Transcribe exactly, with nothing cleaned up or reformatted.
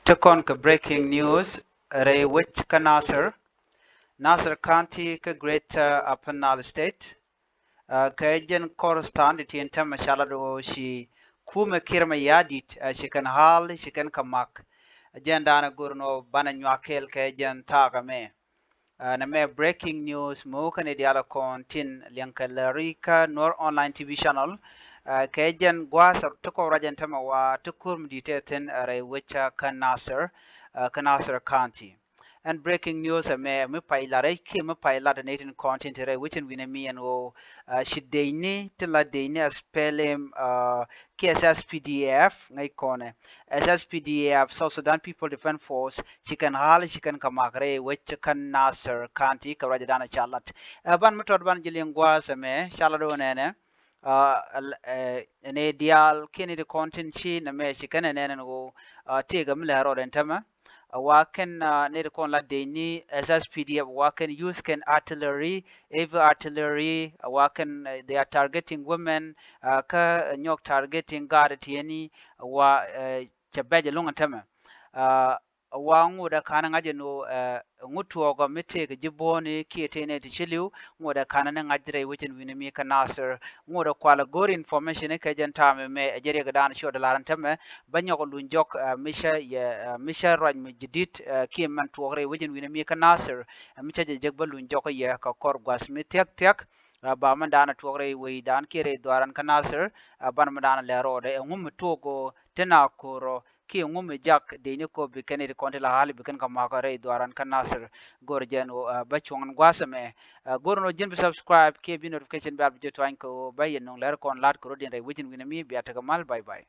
Ti kɔn kɛ breaking news rɛy wec kä Nasir, Nasir County kä Greater Upper Nile State. Kɛ jɛn kɔr stand ti ɛn tämɛ ca lat ɣöö ci kumɛ Kiir Mayardit ci kɛn hal ci kɛn kɛ mak. Jɛn da̱a̱n go̱r ni ɣöö banɛ nyuak kɛɛl kɛ jɛn thaak ɛmɛ. Nɛ mɛ breaking news mi wä kɛn i̱ diaal kɔn tin liɛŋkɛ lääri kä Nuer Online T V channel. Kɛ jɛn gua̱a̱th ti kɔn ruac ɛn tämɛ wa ti ko̱r mi di̱t tɛ thi̱n rɛy wec kä Nasir, kä Nasir County. Ɛn breaking news ɛmɛ mi pay lat rɛy kiɛ mi pay lat nɛy tin kɔn tin te rɛy wec in wi̱nɛ mi ɛn ɣöö ci decni ti la decni S P L M kiɛ S S P D F ŋäc kɔnɛ. S S P D F, South Sudan People Defense Force, ci kɛn hal ci kɛn kɛ mak rɛy wec kä Nasir County kɛ ruacdan ca lat. Ɛ ban mi tɔt ban ji̱ liŋ gua̱a̱th ɛmɛ ca lat ɣöö nɛnɛ. Nɛ diaal kiɛ nɛy ti kɔn tin ci nɛ mɛ ci kɛn ɛ nɛn ɛn ɣöö tëëkɛ mi lɛ rɔɔd ɛn tämɛ. Wa kɛn nɛy ti kɔn la decni S S P D F wa kɛn use kɛn artillery, heavy artillery, wa kɛn they are targeting women. Kä nyɔk targeting gaat tiɛni wa cɛ bɛc ɛlɔ̱ŋ ɛn tämɛ. Wa ŋot ɛ ka̱n ŋa̱c ɛn ɣöö ŋut tuɔɔkɔ mi tëëkɛ ji̱ bo̱o̱ni kiɛ tëë nɛy ti ci li̱w ŋot ɛ ka̱n ni ŋa̱c rɛy wec in wi̱nɛ mi kä Nasir. Ŋot ɛ kual ɛ go̱r information kɛ jɛn ta̱a̱ mɛmɛ ɛ jɛ riɛkdan ciöt ɛ la̱r ɛn tämɛ. Bä nyɔk luny jɔk mi cä yɛ mi cä ruac mi ji̱ di̱t kiɛ mɛn tuɔɔk rɛy wec in wi̱nɛ mi kä Nasir. Mi cä jɛ jek bä luny jɔk yɛ kɛ kɔr gua̱th mi thia̱k thia̱k. Ba mɛn da̱a̱n ɛ tuɔɔk rɛy wecdan kiɛ rɛy dhuaaran kä Nasir. Ban mɛn da̱a̱n ɛ lɛ rɔɔdɛ ɛŋu mi tuɔɔk ɣöö tin a ko̱r rɔ kiɛ ŋu mi jak dec ni kop bi kɛn iti kɔn ti la hali bi kɛn kɛ makä rɛy dhuaran kä Nasir. Gor jɛn ɣöö bä cuɔ̱ŋ ɛn gua̱a̱th ɛmɛ. Gor ɛn ɣöö ji̱n bi subscribe kiɛ bi notification bell bi jɛ tuany kɛ ɣöö bä yɛ nöŋ lɛr kɔn la̱t kɛ rɔ̱diɛn rɛy wec in wi̱nɛ mi bia tekɛ mal. Bye bye.